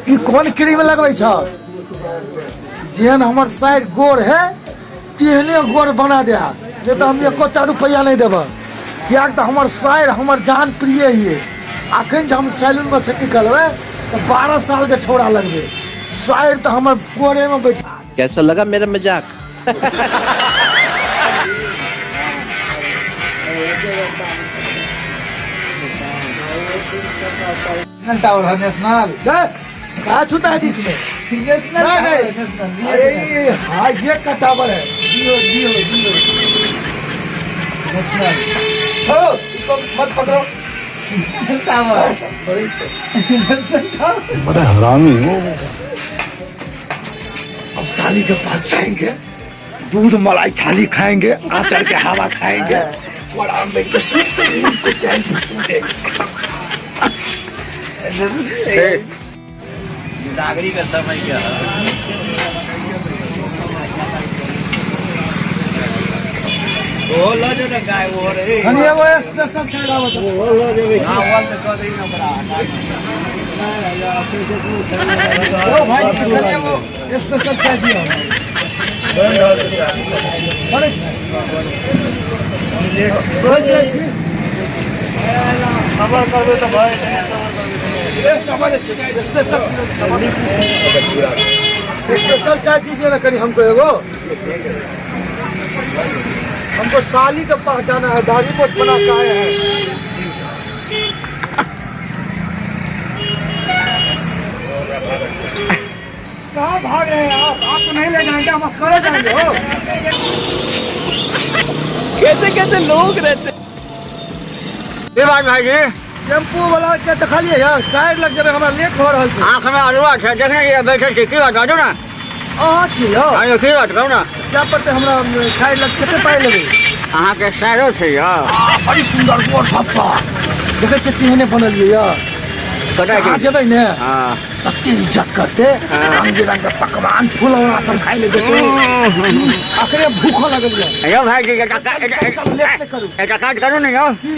ई कोन क्रीम लगबै छ जेहन हमर साइड गोर है तेहने गोर बना दे नहीं तऽ हम एकोटा रुपैआ नहि देबह किएक तऽ हमर साइड हमर जान प्रिय हिए अखन जे हम सैलूनमे से निकलबै तऽ 12 सालके छौड़ा लगबै साइड तऽ हमर गोरेमे बैठा। कैसा लगा मेरा मजाक? नेशनल टावर है नेशनल। कहाँ छूता है इसमें? नेशनल। नहीं, टावर नहीं। है नेशनल। अरे ये, हाँ ये का टावर है। जियो जियो जियो नेशनल। छोड़ो इसको मत पकड़ो। National tower, national tower. बड़ा हरामी हो बेटा। अब साली के पास जाएंगे, दूध मलाई छाली खाएंगे, आंचल के हवा खाएंगे और आराम बैठ के सुकून से चैन से सूतेंगे। नागरिक के समय क्या है? ओ ल जो ने गाय वो रे। कनी एगो स्पेशल चाय लाबो तऽ। हां वाल तो कह दे ना बड़ा। ओ भाई कनी एगो स्पेशल चाय दियौ। बनै छै। बैठ जाइ छी। खबर करबे तऽ भाई। ए सबर छै, स्पेशल स्पेशल चाय दीजिए ना कनी हमको एगो। हमको साली के पास जाना है, दाढ़ी मोट बना के आए हैं। कहाँ भाग रहे हैं आप? आपको नहीं ले जाएंगे, हम असगरे जाएंगे। हो कैसे कैसे लोग रहते। की बात भाईजी? टेम्पू वाला के देखलिए यौ, साइड लग जेबै, हमरा लेट भऽ रहल छै। आँख में अरुआ छै, देखने के बैठल छी, की बात बाजू ना। अहाँ छी यौ? हाँ यौ, की बात कहू ना। क्या पड़तै हमरा साइड लग कते पाइ लेबै? अहाँके साइडो छै यौ। बड़ी सुन्दर गोर भप्पा देखै छियै, तेहने बनलियै यौ। कतऽ अहाँ छी? जेबै ने हँ। तते इज्जत करते, रंग बिरंग के पकवान फुलौना सब खाइ ले देते। अखने भूखो लगल यऽ। यौ भाईजी, एकटा चल, लेट नहि करू। एकटा काज करू ने यौ। की?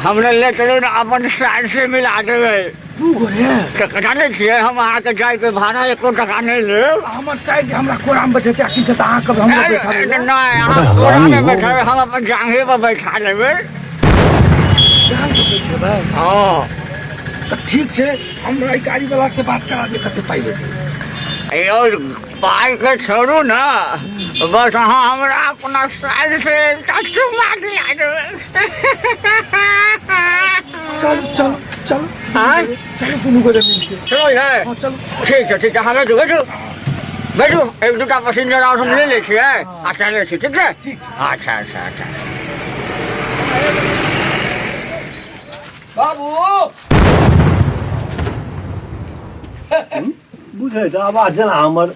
हमरा ले चलू ने, अपन साइड से मिला देबै। दू गोरे तऽ जानै छियै, हम अहाँके जायके भाड़ा एको टका नहि लेब। हमर साइड जे हमरा कोरामे बैठेतै अखन से तऽ अहाँके हमरो बैठाबै लए। नहि, अहाँ कोरा नहि बैठेबै, हम अपन जाँघे पर बैठा लेबै। जाँघ पर बैठेबै? हँ। तऽ ठीक छै, हमरा ई गाड़ी वाला से बात करा दे, कते पाइ लेतै। यौ पाइके छोड़ू ने, बस अहाँ हमरा अपना साइड से एकटा चुम्मा दिया देबै। चल चल चल। आँय? चलू दुनू गोटे मिलके। चलो है। हाँ चलू। ठीक छै, ठीक छै, अहाँ बैठू बैठू बैठू, एक दूटा पैसेंजर आओर हम ले लै छियै आ चलै छी, ठीक छै? ठीक छै। अच्छा अच्छा अच्छा। बाबू बुझै तऽ आवाज जेना हमर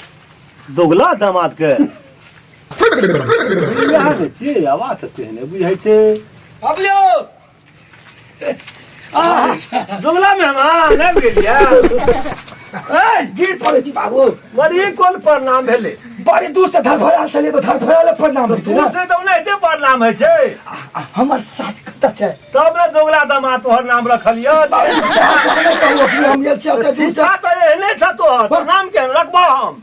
दोगला दामाद के इएह ने छियै, आवाज तऽ तेहने बुझै छै। बाबू यौ। दोगला मेहमान आबि गेलियै। ए, गिर पड़ै छी बाबू। बड़ी कोन प्रणाम भेलै? बड़ी दूर से धरफड़ायल छलियै तऽ धरफड़ायल प्रणाम होइ छै दूर ने। से तऽ ओनाहिते प्रणाम होइ छै। हमर साथ कतऽ छै? तब ने दोगला दामाद तोहर नाम रखलियौ। नहि कहू, अपने हम गेल छी ओतऽ दूर से। शिक्षा तऽ एहने छ तोहर, प्रणाम केहन रखबह हम?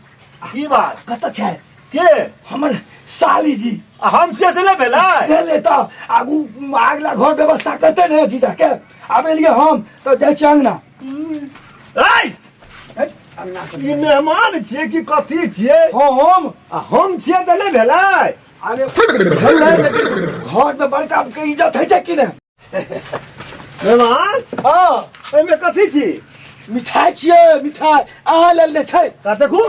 की बात? कतऽ छै? के? हमर साली जी। आ हम छियै से नहि भेलै? भेलै तऽ आगू अगला घर व्यवस्था करतै ने जीजा के। आब एलियै हम तऽ जाइ छियै अंगना। ऐ! ई मेहमान छियै कि कथी छियै? हम आ हम छियै तऽ नहि भेलै? अरे भेलै, लेकिन घर में बड़का के इज्जत होइ छै कि नहि? मेहमान। हँ। एहिमे कथी छी? मिठाई छियै, मिठाई अहाँ लेल नहि छै। तऽ देखू।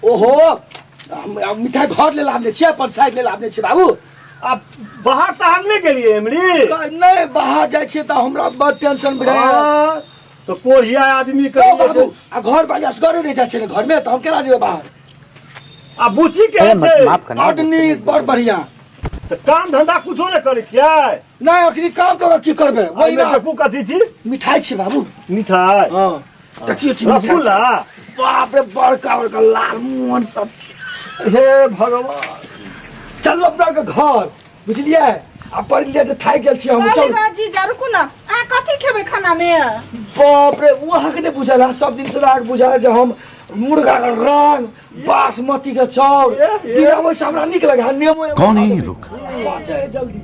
ओहो, हम मिठाई घर लेल आनने छियै, अपन साइड लेल आनने छियै बाबू। आ बाहर ताहर नहि गेलियै एमरी? नहि, बाहर जाइ छियै तऽ हमरा बड़ टेंशन बुझाइया। हँ, तऽ कोढ़िया आदमी ओ के बाबू, आ घर वाली असगरे नहि जाइ छै ने घर में, तऽ हम केना जेबै बाहर? आ बुची के छै? माफ करना। बड नीक, बड़ बढ़िया। तऽ काम धंधा कुछो नहि करै छियै? नहि, अखनी काम कर की करबै? वही एहिमे ना। देखू कथी छी? मिठाई छी बाबू। मिठाई? हँ, देखियौ छी मिठाई छै। रसगुल्ला? बाप रे, बड़का बड़का लाल मोहन सब छै। हे भगवान। चलू अपना के घर, बुझलियै? आ बड़ी लेट थाकि गेल छी हम। अरे चलू। बाजी जा, रुकू ना। अहाँ कथी खेबै खाना में? बाप रे, ओ अहाँके नहि बुझल है। सब दिन से अहाँके बुझल है जे हम मुर्गा के रंग, बासमती के चाउर बिना ओहिसँ हमरा नीक लगे है। नेमो एगो कौन है ये लोग? पचै है जल्दी।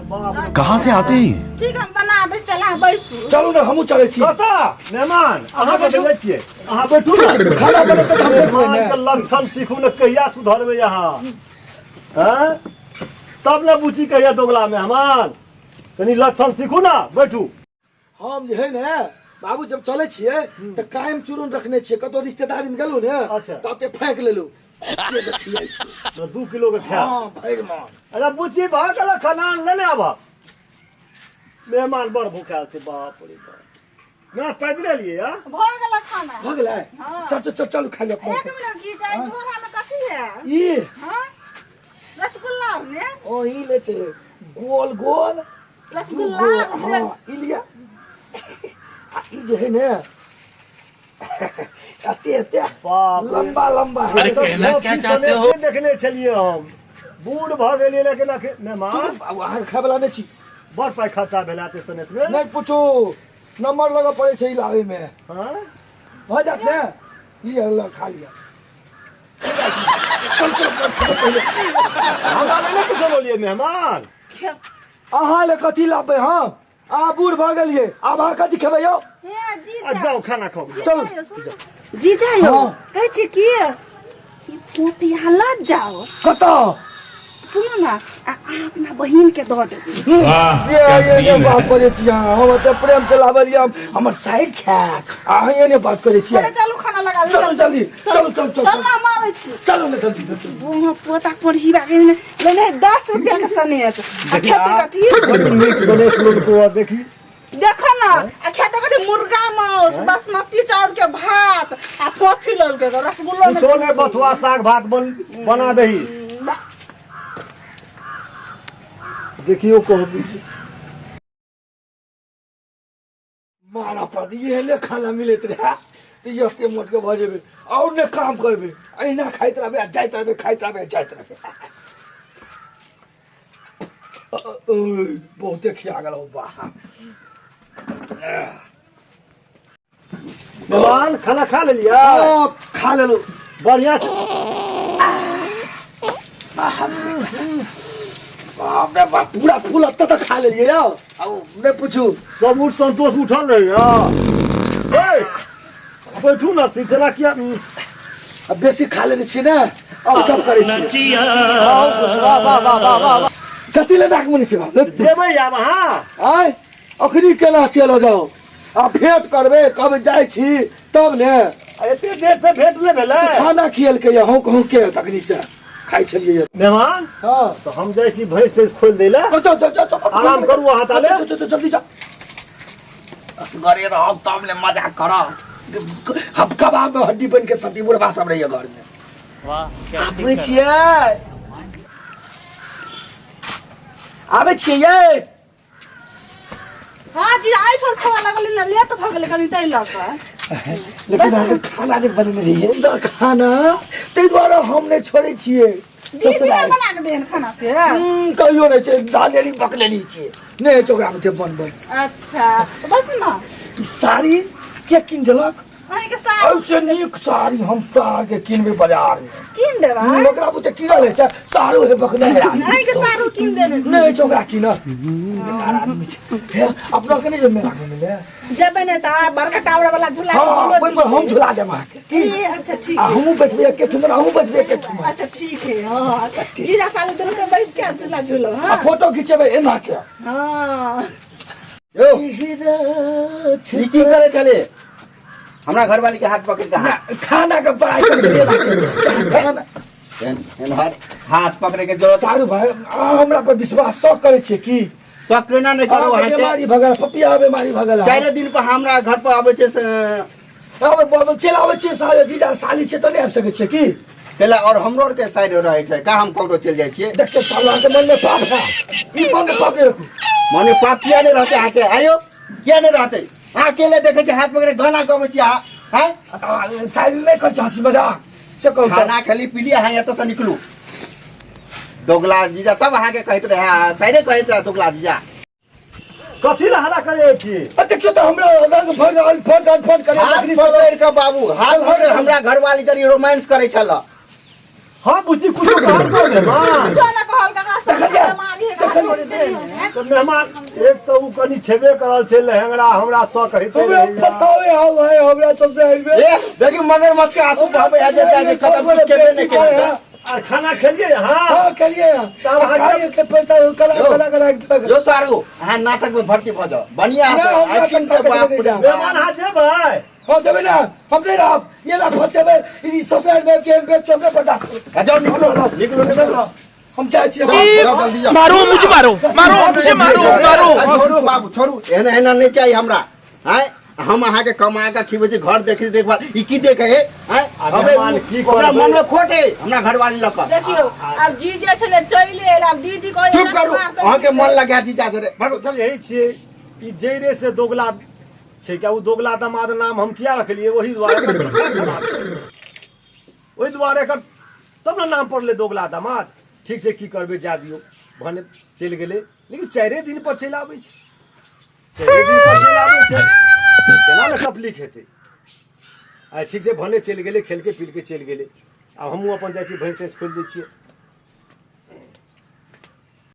बाप। कहाँ से आते हैं ये? ठीक, हम बना दै छी, अहाँ बैसू। चलू ने, हमहूँ चलै छी। कतऽ मेहमान? अहाँ बैठू, जाइ छियै, अहाँ बैठू ने। खाना बनेतै तऽ हम देखबै ने। मेहमानके लक्षण सीखू ने, कहिया सुधरबै अहाँ? हैं, तब ने बुची कहिया दोगला मेहमान। कनी लक्षण सीखू ने, बैठू। हम जे है ने बाबू, जब चलै छियै तऽ कायम चूरन रखने छियै। कतौ रिश्तेदारी में गेलहुँ ने, तऽ ओते फाँकि लेलहुँ। 2 किलो के खायब? हँ, भरि मन। अच्छा बुची, भऽ गेल खाना, लेने आबह। मेहमान बड़ भूखायल छै, बाप रे बाप। ना पैदले एलियै या? भऽ गेल खाना। भऽ गेलै? हाँ। चल चल चल, चल खा ले। एक मिनट जी, जाय झोरा में कथी है? ई। हाँ, रसगुल्ला ने? ओ, ई ले छै गोल गोल। रसगुल्ला। दूगो, हाँ, ई लिया। आ ई जे है ने, एते एते बाप रे। लंबा लंबा है। अरे कहना क्या चाहते हो? देखने छलियै हम, बूढ़ भऽ गेलियै, लेकिन मेहमान चुप, आब अहाँके खाय वाला नहि छी। बड़ पाइ खर्चा भेल हेतै सनेस में। नहि पूछू, नंबर लगऽ पड़ै छै ई लाबै मे। हाँ? भऽ जायत ने? लिअ, ल खा लिअ। हमरा लए नहि किछो बोलियै मेहमान। अहाँ लए कथी लाबबै हम? अहाँ बूढ़ भऽ गेलियै, आब अहाँ कथी खेबै यौ? हे जीजा। आ जाउ, खाना खाउ, जाउ। चलू। जीजा यौ। हाँ। कहै छी कि ई कॉपी अहाँ लऽ जाउ। कतऽ? सुनू ने, आ अहाँ अपना बहिन के दऽ देबै। वाह, ये क्या ये सीन है। बात करै छी अहाँ? हम एते प्रेम से लाबलियै, हम हमर साइड खायत, अहाँ एहने बात करै छियै? चलू चलू, खाना लगा दू। चलू जल्दी, चलू चलू चलू। चलू, हम आबै छी। चलू ने जल्दी जल्दी। वहाँ पोता पढ़ी बाके लेने 10 रुपया के सनेस आ खेतै कथी? बड़ नीक सनेस लोक देखी। देखो न, आ खेतै कथी? मुर्गा मांस, बासमती चाउर के भात आ कॉफी ललके, रसगुल्लो ने। कुछो नहि, बथुआ साग भात बना दही। देखियौ, कहबी मारा पद एहने खाना मिलैत रहे तऽ एते मोट के भऽ जेबै आओर ने काम करबै, अहिना खाइत रहबै आ जाइत रहबै, खाइत रहबै आ जाइत रहबै। ओय, बहुते खिया गेल वाह। भगवान, खाना खा लेलियै? हँ, खा लेलहुँ। बढ़िया छै। बाप रे बाप, पूरा फूल एतऽ तक खा लेलियै यौ। आब नहि पूछू। सब उठ, संतोष उठल रही। ए, बैठू ने, सिलसिला किया? अब बेसी खा लेने छियै ने, अब सब करै छियै। वाह वाह वाह वाह वाह वाह। कथी लए नाक मने छै बाप? जेबै आब अहाँ? आय, अखनी केना चलि जाउ? आ भेंट करबै, कहबै जाइ छी तब ने। एते देर से भेंट नहि भेलै। खाना खियलकै यऽ, हौंक हौंक के तखनी से खाइ छलियै यऽ। मेहमान। हँ। तऽ हम जाइ छी भैंस तैंस खोलि दै लए। चल चल चल चल। आराम करू अहाँ ताले। चल चल चल, जल्दी चल। असगरे रहब तब ने मजा करब। हम कबाब में हड्डी बन के सटी बुढ़बा सब रहिए घर में। आबै छियै, आबै छियै यै। हाँ जी, आई छोड़ खावा लगल ने, लेट भऽ गेलै कनि ताहि लऽ कऽ। लेकिन अहाँके खाना जे बनेने रहियै तऽ खाना ताहि दुआरे हम नहि छोड़ै छियै। दीदी ने बना के देहन खाना से? कहियो नहि छै, डालेली बकलेली छियै, नहि होइ छै ओकरा बुते बनबै। अच्छा, बस ने। ई साड़ी के कीन देलक? अहींके साड़ी। एहिसँ नीक साड़ी हम सारके कीनबै बाजारमे। कीन देबै? ओकरा बुते कीनल होइ छै? सारो हे बकले। अहींके साड़ो कीन देने छी। नहि होइ छै ओकरा कीनल, बेकार आदमी छै। फेर अपना के नहि जे मेला घुमै लए? जेबै ने तऽ आ बड़का टावर वाला झूला। हँ। झूलो। ओहि पर हम झुला देब अहाँके की? ए, अच्छा ठीक आ है। हमहूँ बैठबै एके ठुमन, अहूँ बैठबै एके ठुमन। अच्छा ठीक है, हाँ, जीजा साले दोनों के बैस के झूला झूलो। आ हाँ। फोटो खिंचेबै एना के। हाँ। यौ, ई की करै छले हमरा घरवाली के हाथ पकड़ के हाथ? खाना के पढ़ाई करै छलियै एना के। खाना एम्हर हाथ पकड़े के जरूरत। सारू भाई, अहाँ हमरा पर विश्वास शक करै छियै की? शक केना नहि करू? अहाँके अहाँके बीमारी भऽ गेल, पपिया बीमारी भऽ गेल। 4 दिन पर हमरा घर पर आबै छै से? आबै बाबू, चलि आबै छियै साले, जीजा साली छियै तऽ नहि आबि सकै छियै की? कैला और हमरो आर के साइड रहै छै का? हम ककरो चलि जाइ छियै? देखियौ सालु, अहाँके मनमे पाप है, ई मनमे पाप नहि रखू। मने पाप किया नहि रहतै अहाँके? आयो, किया नहि रहतै? अहाँ अकेले देखै छियै, हाथ पकड़े गाना गबै छियै अहाँ, हैं? साली नहि करै छै हँसी मजाक, से कहू तऽ। खाना खेली पीली, अहाँ एतऽ से निकलू। दोगला जीजा, तब अहाँके कहैत रहै, साइडे कहैत रहै दोगला जीजा। कथी लए हल्ला करै छी? आ देखियौ तऽ हमरा रंग भरि रहल फट फट करे। हाथ पकड़ि कऽ बाबू, हाथ पकड़ि हमरा घरवाली जरी रोमांस करै छल। हाँ बुच्ची, कुछो कहल कर मेहमान। कुछो ने कहल ककरा से, बेमारी है ककरा छोड़ दे। तऽ मेहमान, एक तऽ उ कनि छेबे करल छै लहेंगड़ा, हमरा शक हेतै हमरा रहैया। फसावे आउ है हमरा सबसे आइबे। ए देखी, मगरमच्छ के आंसू बहबै है जे जे कदम कुछ केबे नहि केने। आर खाना खेलियै अहाँ? हाँ, खेलिए। तब अहाँ खाइए के पैसा कला यौ। कला कला के यो सारू, अहाँ नाटक में भर्ती भऽ जाओ, बढ़िया। ना, हम नाटक ताटक में नहीं जाब। मेहमान, अहाँ जेबै? हाँ, जेबै ना, हम नहीं रहब। ये ला फसेबै, ई ससुराल में के बेच हमरे बर्दाश्त करू। जाओ, निकलो निकलो निकलो। हम जाइ छियै। जाओ, जल्दी जाओ। मारो मुझे, मारो मारो मुझे, मारो मारो। छोड़ू बाबू छोड़ू, एहन एहन नहि चाही हमरा। आँय, हम अहाँके कमा कऽ खिबै छी, घर देखी देखभाल, ई की देखे हे? आँय, आ हमे मेहमान की ओकरा करबै? मन मे खोट है हमरा घरवाली लऽ कऽ। देखियौ, आब जीजे छलै चलि आयल, आब दीदी कहै चुप करू, अहाँके मन लगा जीजा से रे, भागू, चल। यही छियै ई जैरे से दोगला छै। क्या ओ दोगला दमाद नाम हम किया रखलियै? ओही दुआरे, ओहि दुआरे एकर तब ने नाम पड़लै दोगला दमाद। ठीक छै, की करबै, जा दियौ, भने चलि गेलै, लेकिन चारिए दिन पर चलि आबै छै, चारिए दिन पर चलि आबै छै, केना ने तकलीफ हेतै? आ ठीक छै, भने चलि गेलै, खेलके पीलके चलि गेलै। आब हमहूँ अपन जाइ छी, भैंस तैंस खोलि दै छियै।